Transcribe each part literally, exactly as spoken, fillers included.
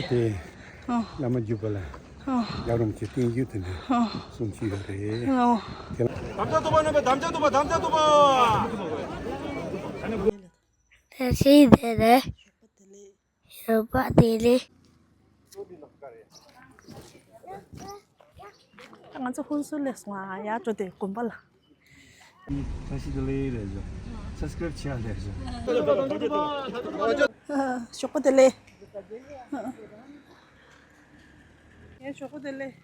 དེ། ཨོ། བླ་མ་བརྒྱུད་པ་ལ། ཨོ། ཡག་རོམ་གྱི་བསྟན་བཅོས་དེ་འདྲ། ཨོ། གསུང་གི་ཡོད་རེད། ཨོ། དེ་ལ། དམ་བཅའ་ཐུབ་པ་ནོན་པ། དམ་བཅའ་ཐུབ་པ། དམ་བཅའ་ཐུབ་པ། བཀྲ་ཤིས་བདེ་ལེགས། ཞོགས་པ་བདེ་ལེགས། ད་ང་ཚོ་ཧུན་སུར་སླེབས་སོང་ཨ། ཡར་འགྲོ་དེ་དགོན་པ་ལ། བཀྲ་ཤིས་བདེ་ལེགས་ལས་བྱུང་། སབ་སི་ཀ་རབ་བྱེད་ཡ་ལས་བྱུང་། ཞོགས་པ་བདེ་ལེགས། ངའི་ཞོགས་པ་བདེ་ལེགས།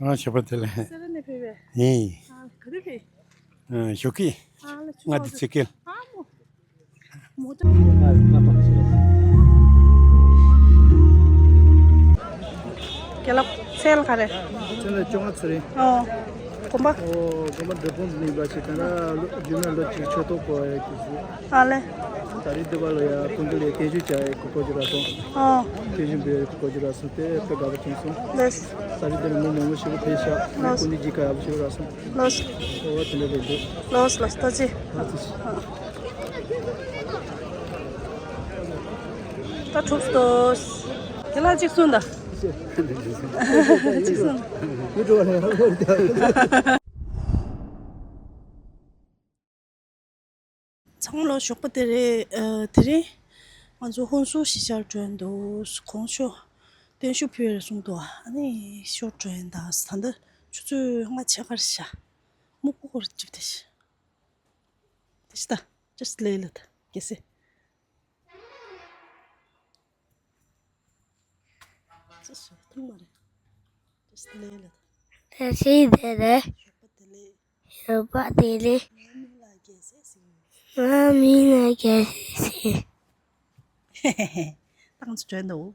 ཨ། ཞོགས་པ་བདེ་ལེགས། སེ་ར་ནས་ཕེབས་པས། ཡིན། ཨ། ག་དུས་ཕེབས། ཨ། ཞོགས་ཀས། ཨ་ལ། ལྔ་དང་ཕྱེད་ཀ། ཨ་མོ། མོ་ཊ། རྒན་ལགས་ཚད་ལ་ག་རེ། ཚད་ལ་བཅོ་ལྔ་ཚེ་རིང་། ཨོ། དགོན་པ། ཨོ། དགོན་པ་འབྲས་སྤུངས་སུ་ཡིན་པ་ཞིག་དང་། རྒྱུན་ལ་ལོ་གཅིག་ཆོས་ཐོག་གོ་ཡ་གི་ཟིག་ཨ་ལེ། ད་རེས་འདི་བ་ལ་ཡ་ཀུན་འདུལ་ལས་བརྟན་བཞུགས་བྱ་ཡ་གི་གོ་རྒྱུ་ར་སོང་། ཨོ། བརྟན་བཞུགས་འབུལ་ཡ་གི་གོ་རྒྱུ་ར་སོང་། དེ་དཔེ་དགའ་པོ་བྱུང་སོང་། ལགས། ད་རེས་འདི་ལ་མི་མང་པོ་ཞིག་ཕེབས་ཤག་ལགས། ཀུན་འདུལ་གྱི་ཁ་ཡག་པོ་ཞིག་ར་སོང་། ལགས། ཨོ། དེ་འདྲ་རེད་འདུག་ལགས་ལགས། ཐུགས་རྗེ་ཆེ། ཨ་ཙི། ད་གྲུབ་སོང་། དེ་ལ་གཅིག་གསུངས་དང་། གཅིག་གསུངས། ཚང་མ་ལ་ཞོགས་པ་བདེ་ལེགས། ཨ། དེ་རིང་ང་ཚོ་ཧུན་སུར་གཞིས་ཆགས་འགྲོ་འདུག་གོང་ཞོགས་བརྟན་བཞུགས་ཕུལ་བར་གསུངས་འདུག་ཨ་ནི་ཞོགས་འགྲོ་ཡིན་ད། ད་ལྟ་ཆུ་ཚོད་ལྔ་ཕྱེད་ཀར་ཤག་སྨུག་པོ་ཁོར་ཅིབ་དེ་ཤི། དེ་ཤི་ད། ཅི་ལས་ལ་ད་གལ་སྲིད། ཅི་ཞིག་ཐུང་མ་རེད། ཅི་ལས་ལ་ད། བཀྲ་ཤིས་བདེ་ལེགས། ཞོགས་པ་བདེ་ལེགས། ཞོགས་པ་བདེ་ལེགས། ངའི་མིང་ལ་རྒྱལ་སྲས་ཟེར། ང་མིང་ལ་རྒྱལ་སྲས་ཟེར། ཏང་ཙི་བྲོས་འདུག་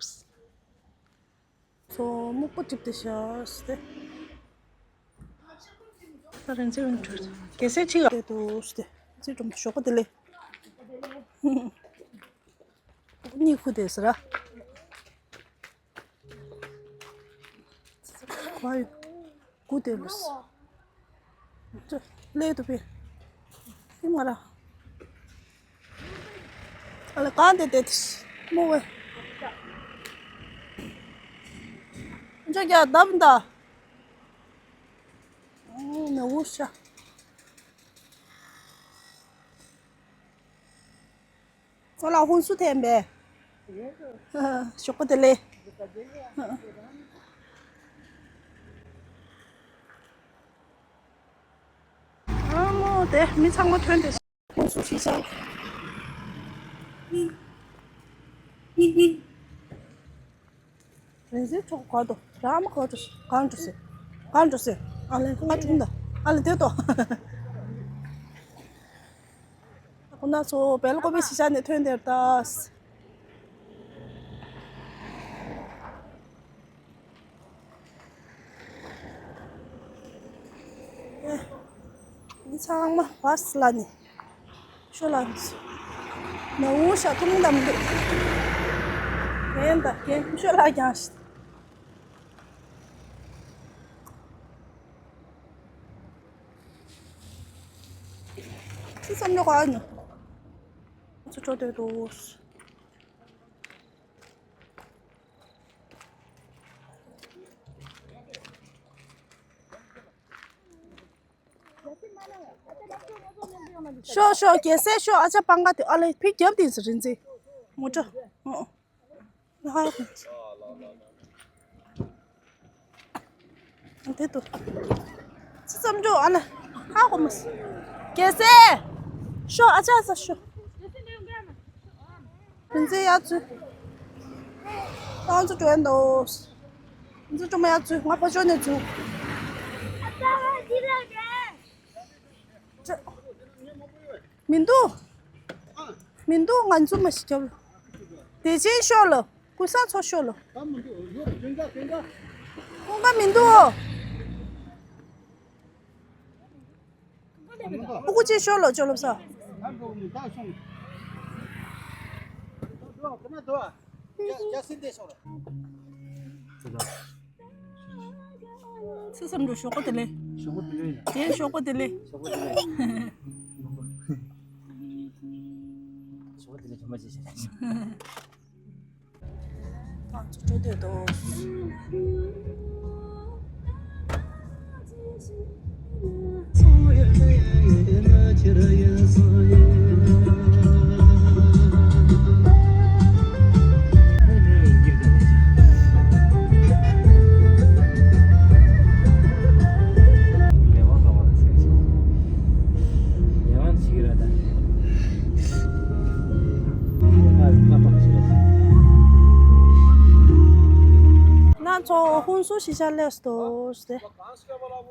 ཚོ་སྨུག་པོ་གྲིབ་དེ་ཤར་སྟེ། ད་རིང་ཚེ་རིང་གྲོལ། རྒྱལ་སྲས་ཁྲི་ཡོད་དེ་འདུག་སྟེ། ཚེ་སྒྲོམ་ཞོགས་པ་བདེ་ལེགས། གཉིད་ཁུག་དེ་ཟེར་ར། ཁོ་ཡི་སྒུག་དེ་ལུས། ལས་དུ་པེ། ཨི་མ་ར། ཨ་ལ་གང་དེ་དེ་མོ་བེ། འཇོ་རྒྱ་བདབ་འདའ། ཨོ་ན་འུ་ཤ། ཁོ་ལ་ཧུན་སུར་འཐེན་པས། ཞོགས་པ་བདེ་ལེགས། ཨ་མོ་དེ་མི་ཚང་མ་ཐོན་ཏེ། ཧུན་སུར་གཞིས་ཆགས། རིན་འཛིན་གྲོགས་ག་དོ། ར་མ་ག་དོ། གང་འགྲོ་སེ། གང་འགྲོ་སེ། ཨ་ལེ་ང་ཁྲིམ་ད། ཨ་ལེ་དེ་དོ། ཁོ་ན་ཚོ་སྦེལ་ཀོབ་གཞིས་ཆགས་ནས་ཐོན་དེར་ད། ཨེ། མི་ཚང་མ་བར་སི་ལ་ནི། ཤོ་ལ་ནི། ནའུ་ཤ་ཐུང་དམ་འདུག་གན་ད་གན་ཤོ་ལ་ཀྱང་ཤི། ཚི་བསམ་བློ་ག་ནི། ཚུ་ཁྲོ་དོད་དོ། ཤོག་ཤོག་རྒྱལ་སྲས་ཤོག་ཨ་ཅག་པང་ག་དེ་ཨ་ལེ་ཕི་རྒྱབ་དེ་ཟེར་རིན་ཙེ། མོ་ཊ། ཨོ། ཨོ། ཧ་ཧ། དེ་དུ། ཚི་བསམ་བློ་ཨ་ལེ། ཧ་གོ་མ་སི། རྒྱལ་སྲས། ཤོག་ཨ་ཅག་ས་ཤོག་རིན་ཙེ་ཡར་ཚུར། ཏང་ཙི་བྲོས་འདུག་རིན་ཙེ་སྒྲོལ་མ་ཡར་ཚུར། ང་ཕ་ཕྱོགས་ནས་ཚུར། མི་འདུག་མི་འདུག་ང་ཚོ་མ་ཞིག་རྒྱབ་ལ། བདེ་ཆེན་ཤོག་ལ། ཀུན་བཟང་ཚོ་ཤོག་ལ། ཀུན་དགའ་མི་འདུག་ཨོ་ཀུ་ཅི་ཤོ་ལོ་ཅོ་ལོ་ས། སི་སམ་འགྲོ་ཞོགས་པ་དེ་ལས། ཞོགས་པ་དེ་ལས། དེ་ཞོགས་པ་དེ་ལས། ཞོགས་པ་དེ་ལས། ཞོགས་པ་དེ་ལས་ཞོགས་པ་དེ་ལས་ཞོགས་པ་དེ་ལས། དེ་དོ། ང་ཚོ་ཧུན་སུར་གཞིས་ཆགས་སླེབས་སོང་སྟེ།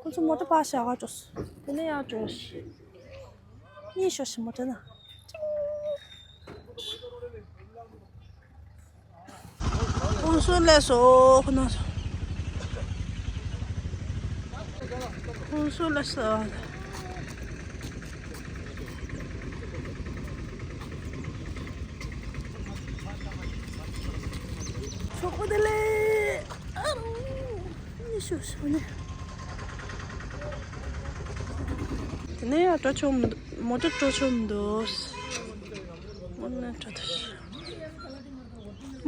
ཁོ་ཚོ་མོ་ཊ་ཕར་བཞག་ག་འགྲོ་སོང་། དེ་ནས་ཡར་འགྲོ་ཤིག་གཉིད་ཤོར་ཤིག་མོ་ཊ་ན། ཧུན་སུར་སླེབས་སོང་ཁོ་ན། ཧུན་སུར་སླེབས་སོང་། ཤོག་པོ་དེ་ལས། ཨ་རུ། གཉིད་ཤོར་ཤོར་ནས། དེ་ནས་ཡར་འགྲོ་ཆོག་མི་འདུག་མོ་ཊ་འགྲོ་ཆོག་མི་འདུག་མོ་ཊ་འགྲོ་འདུག་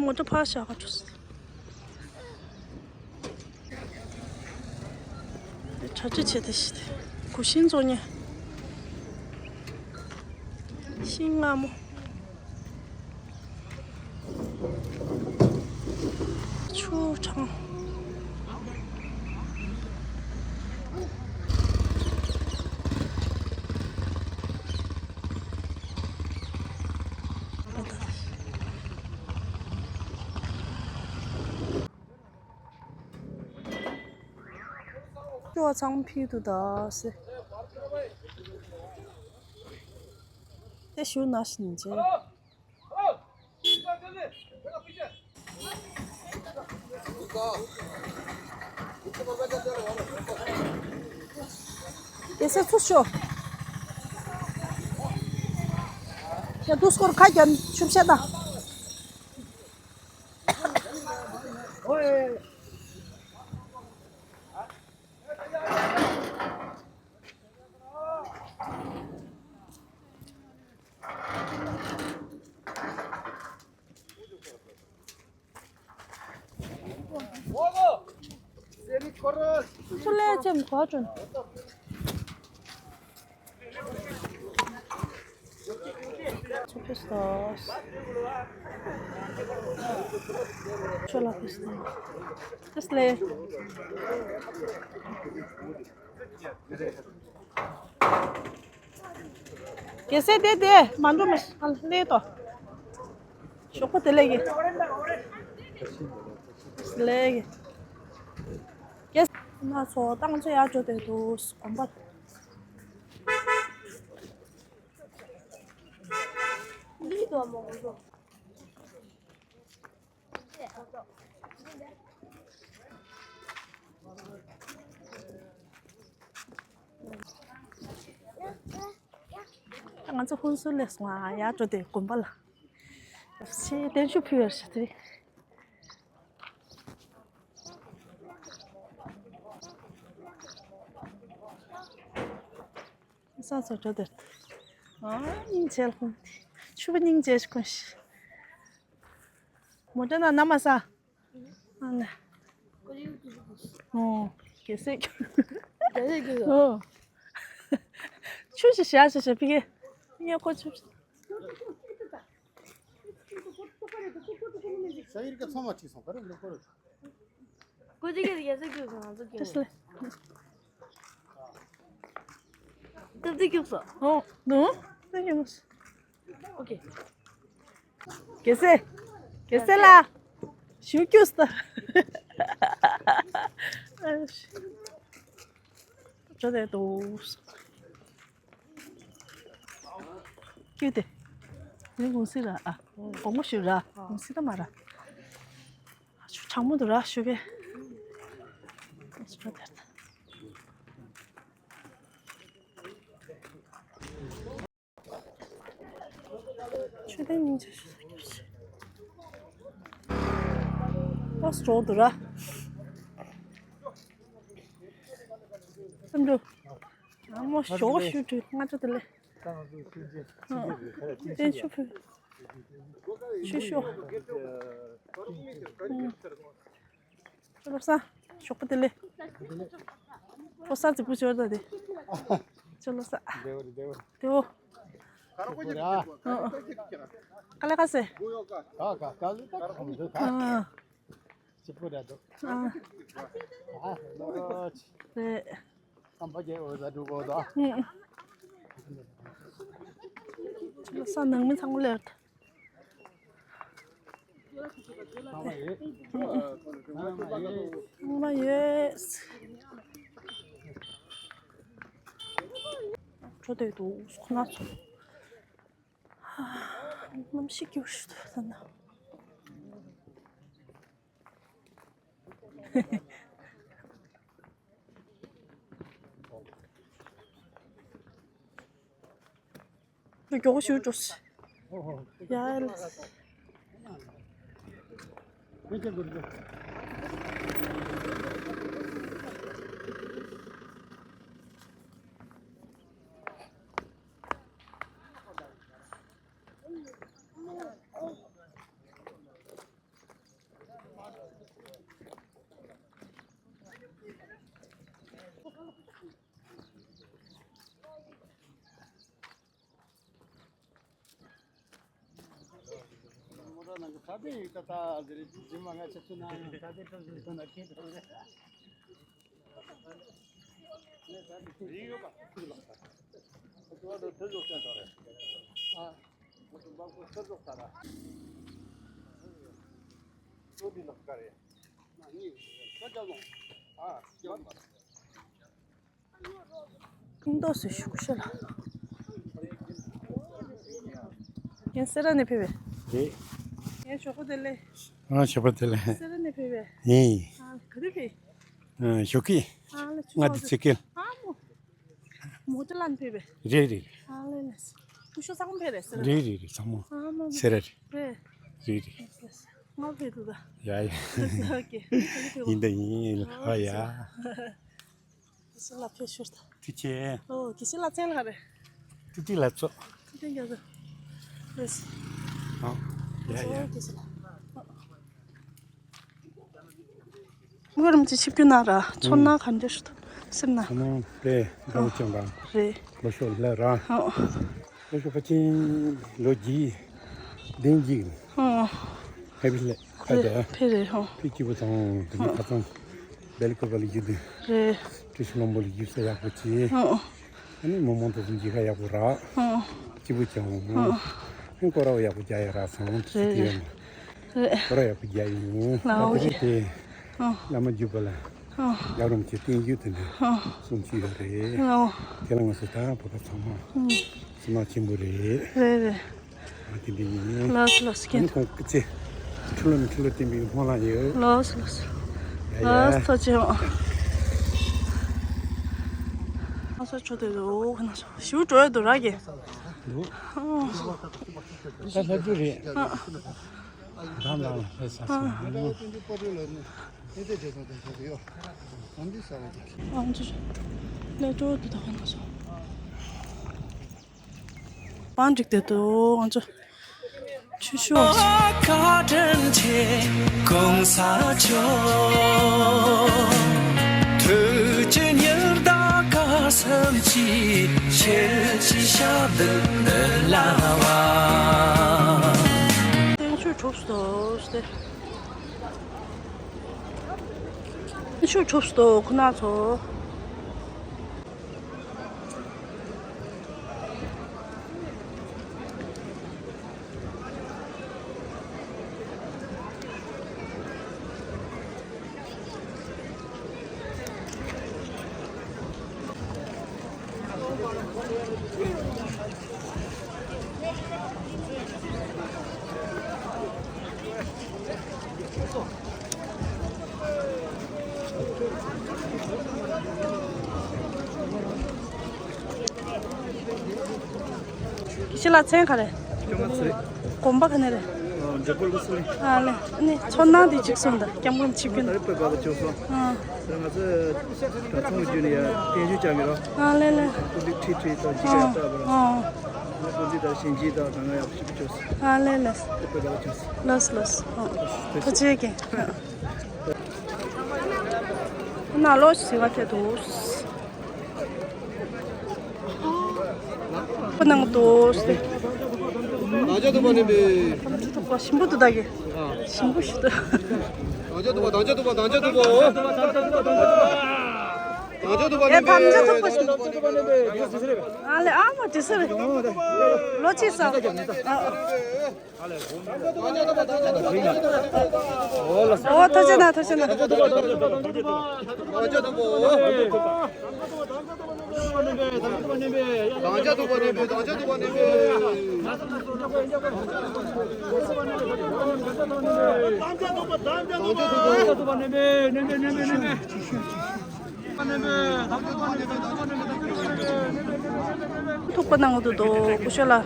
མོ་ཊ་ཕར་བཞག་ག་འགྲོ་སོང་། གྲ་སྒྲིག་བྱས་ཏེ་ཤི་སྟེ། གུས་ཤིང་བཙོང་མཁན། ཤིང་མངར་མོ། ཆུ་གྲང་། ཁྱོད་ཚང་མ་ཕུལ་དུ་གདའ་སེ། དེ་ཞུ་ན་བཞིན་བྱས། དེ་སེ་ཚུར་ཤོག་ཡ་དུས་སྐོར་ཁ་རྒྱབ་ཆུབ་ཤ་དང་། ཚུར་ལས་ཅེམ་གོ་བྱུང་། ཚུར་ཕེབས་སོང་། ཚུར་ལ་ཕེབས་སོང་། ཚུར་ལས། རྒྱལ་སྲས་དེ་དེ་མ་འགྲོ་མ་ལས་དོ། ཞོགས་པ་དེ་ལས་ཀྱི། ལས་ཀྱི། རྒྱལ་སྲས་ང་ཚོ་ཏང་ཚོ་ཡར་འགྲོ་དེ་འདུག་དགོན་པ། ང་ཚོ་ཧུན་སུར་སླེབས་སོང་ཨ། ཡར་འགྲོ་དེ་དགོན་པ་ལ། ཞེས་བརྟན་བཞུགས་ཕུལ་བར་ཞུ་དེ། ས་ཚོ་འགྲོ་དེར། ཨ་སྙིང་རྗེ་ལ་ཁོང་། ཆུ་བ་སྙིང་རྗེ་ཞིག་ཁོང་ཞིག་མོ་ཊ་ནང་ན་མ་ས། ཨ་ན། ཨོ། རྒྱལ་སྲས། རྒྱལ་སྲས་ཀྱི། ཨོ། ཆུ་ཞིག་བཞག་ཞིག་བཞག་ཕི་གེ། ངས་ཁོ་ཆུ། ས་ཡིར་ཀ་ཚང་མ་ཁྲིད་སོང་ག་རེ་ལོ་ཁོ་རེ། ཀོ་ཅི་གེ་རྒྱལ་སྲས་ཀྱི་ང་ཚོ་ཀྱི། ཏབ་ཏི་ཀྱུག་སོ། ཨོ། ནོ། ཏེ་ཀྱུག་སོ། ཨོ་ཀེ། རྒྱལ་སྲས། རྒྱལ་སྲས་ལགས། ཞུ་ཀྱུག་སོ། ཅོ་དེ་ཏོ། ཀྱུ་དེ། ནི་གུང་སི་ར་ཨ། གོང་མོ་ཞུ་ར། གུང་སི་ད་མ་ར། ཆུ་གྲང་མོ་འདུག་ར་ཞུ་གེ། ཆུ་ལྡན་སྙིང་རྗེ་ཞུ་ས་ཁྱབ་ཤིག་ཨོ་སི་འགྲོ་འདུག་ར། ཨ་མོ་ཞོགས་ཞུ་དུས་ང་ཚོ་དེ་ལས། བརྟན་བཞུགས་ཕུལ། ཤུ་ཤུ། བློ་བཟང་། ཞོགས་པ་བདེ་ལེགས། ཕོ་གསར་རྫིག་པོ་ཅོར་ད་དེ། ཅོ་བློ་བཟང་། བདེ་བོ་རེད་བདེ་བོ་རེད། བདེ་བོ། བདེ་བོ་རེད་ཨ། ཨ་ཨ། དཀའ་ལས་ཁག་སེ། ག་ག་དཀའ་ལས་ད་ག་མི་འདུག་ག་ཨ། སྐྱིད་པོ་རེད་འདུག་ཨ། ཨ་ལོ། རེད། ཁམས་པ་རྒྱལ་འོད་ཟ་འགྲོ་གོ་ད། ཨ། ཅོ་བློ་བཟང་ནང་མི་ཚང་མ་ལེར། ཚང་མ་ཡོད། ཚང་མ་ཡོད། འགྲོ་བསྡད་འདུག་ཁོ་ན་ཚོ། གནམ་གཤིས་སྐྱིད་པོ་ཞིག་འདུག་ད་ན། མགྱོགས་པོ་ཞིག་འགྲོ་སྲིད། ཡ་ལ། ཁེངས་ཏོག་སེ་བཞུགས་ཤག་ལ། ངས་སེ་ར་ནས་ཕེབས་པའི། རེད། ངས་ཞོགས་པ་དེ་ལས། ཨ་ཞོགས་པ་དེ་ལས། སེ་ར་ནས་ཕེབས་པའི། ཡིན། ཨ་ག་དུས་ཕེབས། ཨ་ཞོགས་ཀས། ཨ་ལ་ཆུ་ལྔ་དང་ཚོགས་ཚེག་ཀལ། ཨ་མོ། མོ་ཊ་ལ་ནས་ཕེབས་པའི། རེད་རེད། ཨ་ལ་ལ། སྐུ་ཞབས་ཚང་མ་ཕེབས་རེད་སེ་ར། རེད་རེད་རེད་ཚང་མ། ཨ་མོ་མོ། སེ་ར་རེད། རེད། རེད་རེད། ང་ཕེབས་འདུག་ད། ཡ་ཡ། ཨོ་ཁེ། ཡིན་ད་ཡིན། ཨ་ཡ། དགེ་བཤེས་ལགས་ཕེབས་ཤོར་ད། ཐུགས་རྗེ་ཆེ། ཨོ་དགེ་བཤེས་ལགས་མཚན་ལ་ག་རེ། ཐུབ་བསྟན་ལགས་ཚོ། ཐུབ་བསྟན་རྒྱ་མཚོ། ལགས། ཨ། ཡ་ཡ། ཨོ་དགེ་བཤེས་ལགས། མགོ་རིམ་གྱི་ཆིབས་བསྒྱུར་གནང་ར་ཚོར་སྣང་ག་འདྲ་ཞིག་འདུག་སེམས་ནང་། ཚོར་སྣང་དཔེ་དགའ་པོ་བྱུང་ར། རེད། ལོ་ཤོག་ལ་ར། ཨོ། ལོ་ཤོག་ཕལ་ཆེར་ལོ་བརྒྱད་བདུན་བརྒྱད། ཨོ། ཧེ་བི་ལེ། ཕ་རེད་དེ། ཕེ་རེད་ཧོ། ཕི་སྐྱིད་པོ་དང་དེ་ནས་ཁ་སང་སྦེལ་ཀོབ་ལ་བརྒྱུད་དེ། རེད། ཀྲུའུ་ཧྲི་ལམ་བུ་ལ་བརྒྱུད་ས་ཡག་པོ་བྱས། ཨོ། ཨ་ནི་མི་མང་དུ་མཇལ་ཁ་ཡག་པོ་རག་ཨོ། སྐྱིད་པོ་བྱུང་། ཨོ། ཨ་ནི་སྐོར་ར་ཡག་པོ་རྒྱག་ཡག་རག་སོང་། རེད་རེད། རེད། སྐོར་ར་ཡག་པོ་རྒྱག་ཡིན། ལགས་འོ་ད་རེད་དེ། ཨོ། བླ་མ་བརྒྱུད་པ་ལ། ཨོ། ཡག་རུམ་གྱི་བསྟན་རྒྱུ་དེ་འདྲ། ཨོ། གསུང་ཆོས་ཡོད་རེད། ཨོ། དེ་ལ་ང་ཚོ་ད་བོད་པ་ཚང་མ། ཨོ། བསོད་ནམས་ཆེན་པོ་རེད། རེད་རེད། ཨ་དེ་འདྲ་ཡིན། ལགས་སོ་ལགས་སོ། ཨ་ནི་ཁོང་སྐུ་ཚེ་ཁྲི་ལོ་ནས་ཁྲི་ལོ་བརྟན་པའི་སྨོན་ལམ་ཡོད། ལགས་སོ་ལགས་སོ། ཡ་ཡ། ལགས་སོ་ཐུགས་རྗེ་ཆེ། ལགས་སོ་ཆོ་དེ་རུ་ཁ་ན་ཞུ་འགྲོ་ཡོད་དུ་ར་གི། འདུག་ཨོ། ད་ལྷ་རྒྱུ་རེད། ཨ། རང་རང་ལ་ཕེབས་ས་སོང་། ཨང་ཅི་ལས་འགྲོ་དུ་ད་ཁ་ན་སོང་། བང་སྒྲིག་དེ་དུ་ང་ཚོ་ཆུ་ཤོག་བསྟན་བཅོས་གྲུབ་སོང་སྟེ། བསྟན་བཅོས་གྲུབ་སོང་ཁོ་ན་ཚོ། ཁྱེད་ལ་མཚན་ག་རེ། སྐྱོ་མ་ཚེ་རིང་། དགོན་པ་ག་ནས་རེད། འབྲས་སྤུངས་ཀླུ་གསུམ་གླིང་། ཨ་ལེ། ཨ་ནི་ཚོར་སྣང་དེ་གཅིག་གསུངས་དང་། སྐྱབས་མགོན་ཆིབས་བསྒྱུར། ད་རེས་པའི་བར་དུ་བྱུང་སོང་། ཨ། ད་ང་ཚོས་གྲྭ་ཚང་གི་བརྒྱུད་ནས་ཡར་བསྟན་བཅོས་བྱ་མི་རོགས། ཨ་ལེ་ལེ། སྐུ་ལུས་ཁྲིད་ཁྲིད་དང་ཅི་ཡང་ལྟ་བར། ཨ། ཁོང་ཚོས་ད་ཞིང་ཆེན་དང་ད་ང་ཡག་པོ་ཞིག་བྱོས་སོང་། ཨ་ལེ་ལེ། ཨོ་པེ་ད་བྱོས་སོང་། ལོས་ལོས། ཨོ། ཐུགས་རྗེ་ཆེ། ན་ལོ་ཞིག་བ་ཐེ་དུས། ཁོ་ནང་དུ་སྟེ། ང་ཅག་ཐུག་པ་ནི་པའི། ང་ཅག་ཐུག་པ་ཞིམ་པོ་འདུག་ད་གི། ཞིམ་པོ་ཞིག་འདུག་ང་ཅག་ཐུག་པ། ད་ཅག་ཐུག་པ། ད་ཅག་ཐུག་པ། ད་ཅག་ཐུག་པ་ཨེ་ནི་པའི། ད་ཅག་ཐུག་པ་ནི་པའི། ཨ་ལེ་ཨ་མ་དྲི་སུ་རེད། ལོ་ཆི་ས། ཨ་ཨ། ཨོ་ཐུགས་རྗེ་གནང་། ཐུགས་རྗེ་གནང་། ཐུག་པ་གནང་འདུག་དོ། སྐུ་ཞབས་ལགས།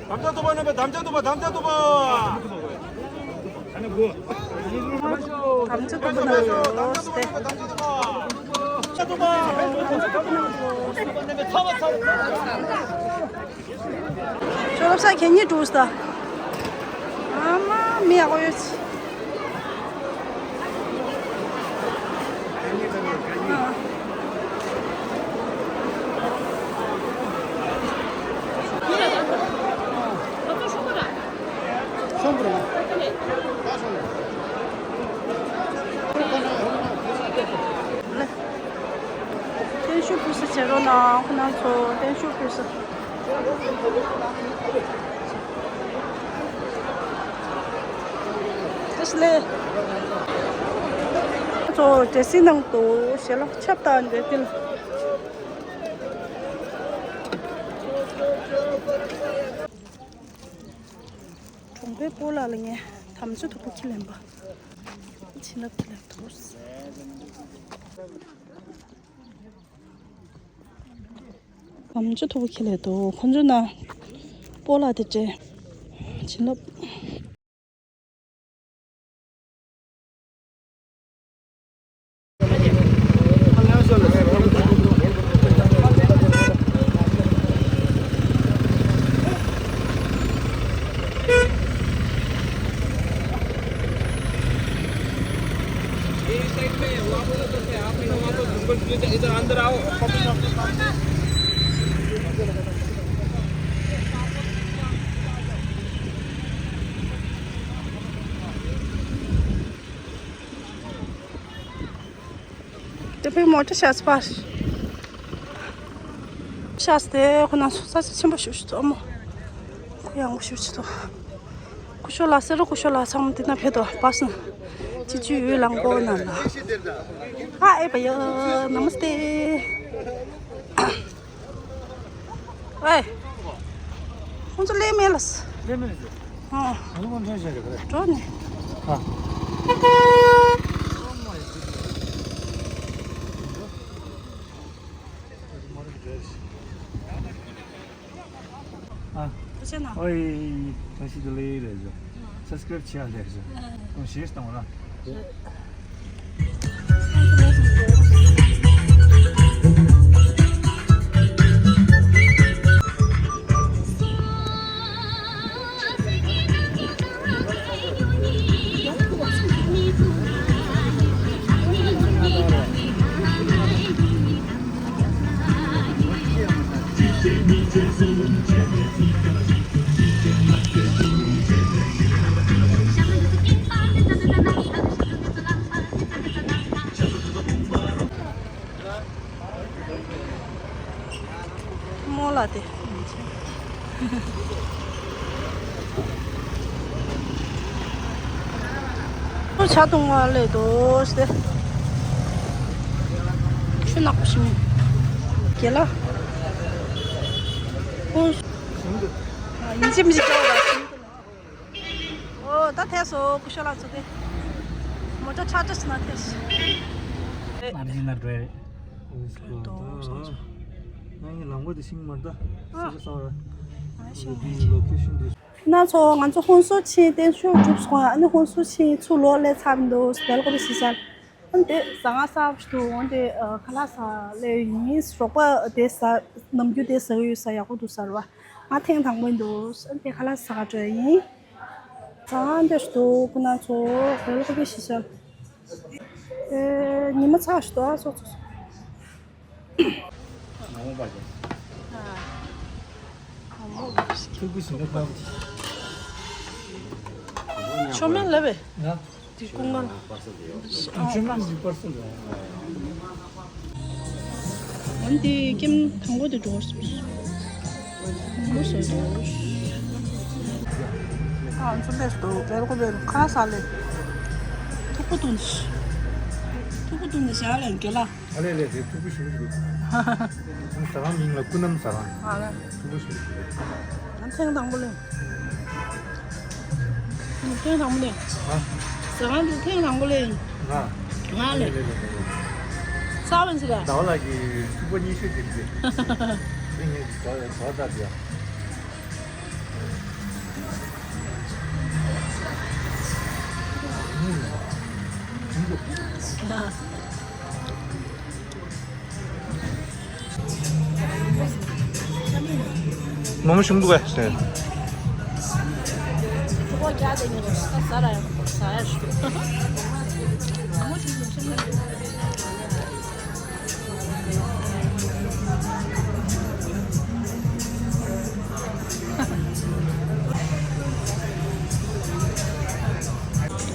དམ་བཅའ་ཐུག་པ་གནང་བས། དམ་བཅའ་ཐུག་པ། དམ་བཅའ་ཐུག་པ། དམ་བཅའ་ཐུག་པ་གནང་འདུག་སྟེ། ཅོ་ལོ་ས་གད་སྙིགས་འདུག་ས། ཨ་མ་མི་ཡག་པོ་ཡོད། བརྟན་བཞུགས་ཕུལ་ས་བྱེད་རོགས་གནང་། ཁོ་རང་ཚོ་བརྟན་བཞུགས་ཕུལ་ས། ཏེས་ལེ། ཚོ་འདྲེ་སྲིན་ནང་དུ་ཞལ་ལག་ཆབ་བཏགས་འདྲེ་ཏིལ། གྲོང་པའི་སྤོ་ལགས་ལ་ངས་དམ་བཅའ་ཐུག་པ་ཁས་ལེན་པ། བྱིན་རླབས་ཁས་ལེན་ཐུགས། དམ་བཅའ་ཐུག་པ་ཁས་ལེན་དུ་ཁོ་ཚོ་ན་སྤོ་ལགས་དེ་འདྲས་བྱིན་རླབས། དེ་བས་མོ་ཊ་ཤག་པ། ཤག་སྟེ་ཁོ་ན་ས་ཆ་ཆེན་པོ་ཞིག་ཞིག་ཐོག་མོ། ཁོ་ཡང་ངོ་ཤུ་ཆི་ཐོག་སྐུ་ཞབས་ལགས་སེ་རོ། སྐུ་ཞབས་ལགས་ཚང་མ་དེ་ན་ཕེབས་དོ་པ་སོང་། ཅི་ཅི་ཡོད་ལང་གོ་ན་ལ། ཨ་ཨེ་བ་ཡ། ན་མ་སྟེ། ཨེ། ཁོང་ཚོ་ལས་མེད་ལ། ལས་མེད་ལ། ཨ། ཨ་ལོ་ཁོང་ཚོ་བྱས་རེད་ག་རེ། འགྲོ་ནས། ཨ། ཨ། ཐུགས་རྗེ་གནང་། ཨོའི། བཀྲ་ཤིས་བདེ་ལེགས་རེད་ཟེར། སབ་སི་ཀ་རེབ་བྱེད་ཡ་ལེགས་ཟེར། ཨ། ཁོང་ཞེས་བཏང་བ་ལ། མོ་ལ་དེ། ཆ་གཏོང་བ་ལས་དོ་སྟེ། ཆུ་ནག་པོ་ཞིམ། རྒྱལ་ལ། ཁོང་། ཡིན་གཅིག་མིན་གཅིག་སྐྱོ་བ་ཞིམ་དུ་ན། ཨོ་ད་ཐལ་སོང་སྐུ་ཞབས་ལགས་ཚོ་དེ། མོ་ཊ་ཁྲ་ཁྲ་ཞིག་ན་ཐལ་ཞིག་ཨ་རི་ན་འགྲོ་ཡ་རེད། དོ་སོང་ཙང་། ང་ཡི་ལམ་གོ་དེ་ཤིང་མར་ད། ཨ། ས་ཆ་ས་བ་ར། ང་ཤིང་མར་ད། ལོ་ཁེ་ཤིན་དེ། ན་ཚོ་ང་ཚོ་ཧུན་སུར་ཆིང་བརྟན་བཞུགས་གྲུབ་སོང་། ཨ་ནི་ཧུན་སུར་ཆིང་ཚུར་ལོག་སླེབས་ཚར་འདུག་སྦེལ་ཀོབ་སི་སར། ཨ་ནི་དེ་ཟ་ང་ས་བ་ཞིག་འདུག་འོན་ཏེ་ཁ་ལག་ཟ་སླེབས་ཡིན། རོགས་པ་དེ་ཟ་ནམ་རྒྱུན་དེ་ཟ་གི་ཡོད་ས་ཡག་པོ་འདུག་ཟེར་བ། ང་ཐེངས་དང་པོ་ཡིན་འདུག་ཨ་འདི་ཁ་ལག་ཟ་ག་འགྲོ་ཡ་ཡིན། ཙང་འདི་ཞུ་འདུག་ཁོ་ན་ཚོ་བོད་ལ་ཁོ་པའི་ཤི་ཤ། ཨེ་ཉི་མ་ཚ་ཞུ་འདུག་ཨ་སོག་སོག་སོག་ཆོ་མེད་ལབ་པས། དེ་ཀུན་དགའ་ལ། ཆོ་མེད་ཀྱི་པར་སེལ་རེད། འོན་ཏེ་ཀེམ་དང་པོ་དེ་འགྲོ་བར་སོང་། མོ་སོ་འགྲོ། ཨ་འཚོ་ལས་སུ་བེལ་ཀོ་བེལ་ཁ་ས་ལེ། ཐུག་པོ་བཏུང་ནི། ཐུག་པོ་བཏུང་ནི་བཞག་ལས་འགེ་ལ། ཨ་ལེ་ལེ་དེ་ཐུག་པོ་ཞུ་རྒྱུ། ཟ་ཁང་མིང་ལ་ཀུན་ནམ་ཟ་ཁང་། ཨ་ལེ། ཐུག་པོ་ཞུ་རྒྱུ། ང་ཐེངས་དང་པོ་ལེ། ཐེངས་དང་པོ་ལེ། ཨ། ཟ་ཁང་དུ་ཐེངས་དང་པོ་ལེ། ང་། ང་ལེ། ལེ་ལེ་ལེ་ལེ། ས་བོན་ཟེར་ལ། ཟླ་བ་ལགས་ཀྱི་ཐུག་པོ་ཉི་ཤུ་དེ་རེད། དེ་ངས་ཟ་ཟ་ད་དེ། མོ་མོ་ཞུམ་འདུག་གས།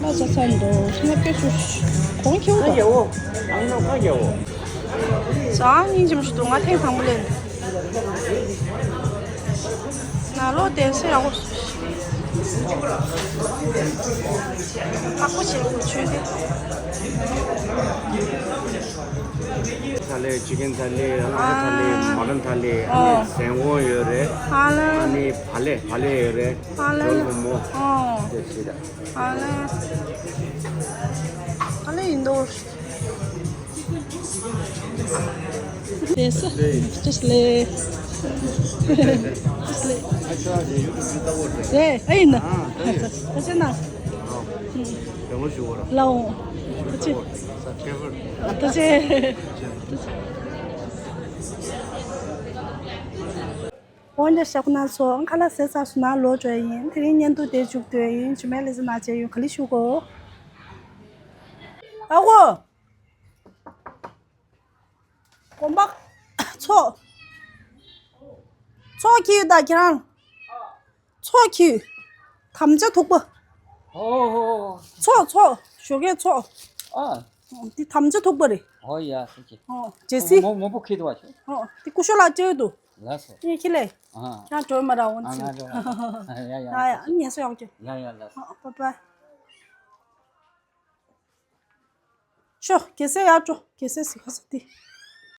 ལ་ཆ་ཚང་འདུག་སྔ་དཔེ་ཚུ་གོང་ཁེའུ་དང་། ཁ་རྒྱའོ། ཨང་ནོ་ཁ་རྒྱའོ། ཟ་ཁང་སྙིང་རྗེ་མོ་ཞིག་འདུག་ང་ཐེངས་དང་པོ་ལེན། ན་ལོ་དེ་སེ་ཡག་པོ། ཁག་པོ་བྱེད་དགོས་ཆོས་དེ། ཐ་ལེ། ཅི་ཀན་ཐ་ལེ། ཨ་ནི་ཐ་ལེ། ཨ། མ་ཊན་ཐ་ལེ། ཨ་ནི། ཨོ། ཟན་ཀོང་ཡོད་རེད། ཨ་ལེ། ཨ་ནི་བ་ལེ། བ་ལེ་ཡོད་རེད། ཨ་ལེ། ཇོ་མོ་མོ། ཨོ། དེ་ཞིག་རེད། ཨ་ལེ། ཨ་ལེ་ཡིན་དོ། དེ་སུ། ཅེས་ལེ། ཅེས་ལེ། དེ་ཨེ་ཡིན་ན། ད་ཅེ་ན། ལའོ། ད་ཅེ། ད་ཅེ། འོན་ཏེ་ཤག་ན་ཚོ་ཁ་ལག་ཟས་ཚར་སོང་ན་ལོག་འགྲོ་ཡ་ཡིན། དེ་རིང་བརྙན་ཐུང་དེ་མཇུག་བསྡུ་ཡ་ཡིན། ཇུ་མེ་ལེ་ཟི་ན་ཅེ་ཡོད་ག་ལི་ཞུ་གོ། ཨ་ཁུ། གོམ་པ། ཚོགས། ཚོགས་ཀྱི་ཡོད་ད་ཁྱེད་རང་། ཚོགས་ཀྱི། དམ་བཅའ་ཐུག་པ། ཨོ་ཧོ། ཚོགས་ཚོགས་ཞོགས་ཀས་ཚོགས། ཨ། འདི་དམ་བཅའ་ཐུག་པ་རེད། ཨོ་ཡ་སི་ཀྱི། ཨོ་ཇེ་སི། མོ་མོ་པོ་ཁྱེད་དུ་བ་ཆོ། ཨོ་འདི་སྐུ་ཞོ་ལ་ཅེ་དུ། ལ་སོ། ངས་ཁྱི་ལས། ཨ། ཡང་འགྲོ་མ་ར་འོང་ཨ་ཚི། ང་འགྲོ། ཡ་ཡ། ཨ་ཡ་ངས་སོ་ཡང་ཅེ། ཡ་ཡ་ལ་སོ། ཨ་པ་པ། ཤོ། གེ་སེ་ཡར་འགྲོ། གེ་སེ་ཟི་ཁ་ས་ཏི།